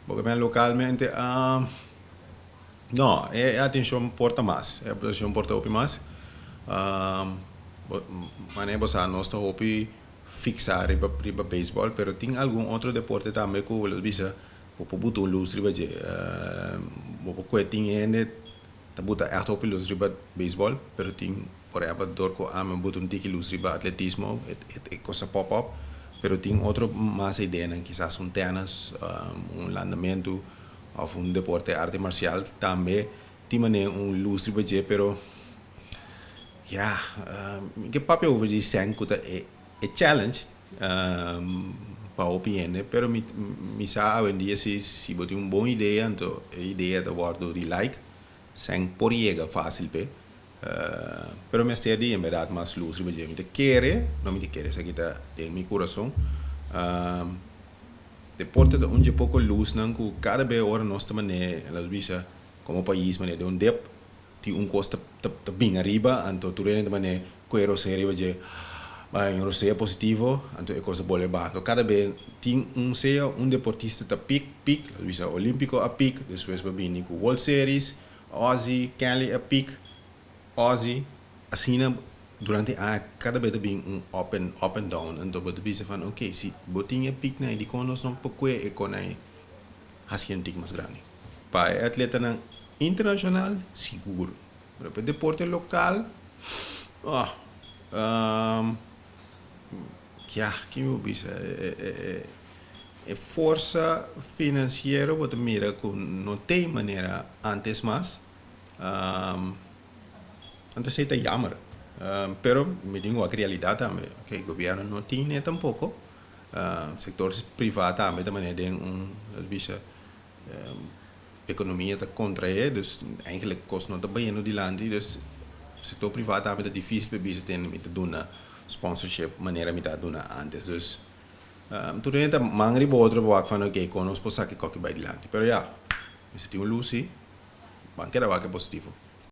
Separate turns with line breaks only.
Bo ke localmente, no, e atencion por ta mas, e atencion por ta hopi mas. Manera bo sa, nos ta hopi fixa riba riba baseball, pero tin algun otro deporte tambe cu lo bisa bo por buta un luz riba dje. Bo por cu tin hende ta buta echt hopi luz riba baseball, pero tin, por ehempel, door cu ami buta un tiki luz riba atletismo, e cos a pop up, pero tin otro mas ideanan, kisas un tennis, un landamento of un deporte arte marcial tambe tin manera un luz riba dje. Pero ja, mi ke papia over di sèn ku ta e challenge pa hopi hende, pero mi sa awendia si bo tin un bon idea, anto e idea ta wòrdu di like, sèn por yega fásil p'e. Pero mester di en bèrdat mas luz riba dje. Mi ta kere, no mi ta kere, esaki ta den mi kurason. Deporte ta un dje poko luznan ku kada bes ora nos ta manera, laat bisa, komo pais manera den un dip, tin un kos ta bin ariba, anto tur hende ta manera kue rosea riba dje, bai un rosea positivo, anto e kos ta bolbe baha. Anto kada bes tin un sea un deportista ta pik pik, laat bisa Olimpico a pik, despues bo bini ku World Series, Ozzie, Kenley a pik, Ozzie, asina durante aña kada bes ta bin un up and down. Anto bo ta bisa van ok, si bo tin e piknan, dikon nos no por kue e konai hasi un tiki mas grandi? Pa e atletanan internashonal sigur, pero pa e deporte lokal, oh, ya, ki mi por bisa? E forsa finansiero bo ta mira ku no tin manera antes mas. Anto esei ta jammer, pero mi tin wak realidat tambe, ok, gobierno no tin tampoko, sektor priva tambe ta manera den un, nos bisa, ekonomia ta kontraé, dus eigenlijk kos no ta bayendo dilanti, dus sektor priva tambe ta difisil pa bisa tende mi ta duna sponsorship manera mi ta duna antes. Dus tur hende ta man riba otro pa wak van ok, kon nos por saka e koki bai dilanti? Pero ya, mester tin un lus si, ban keda wak e positivo.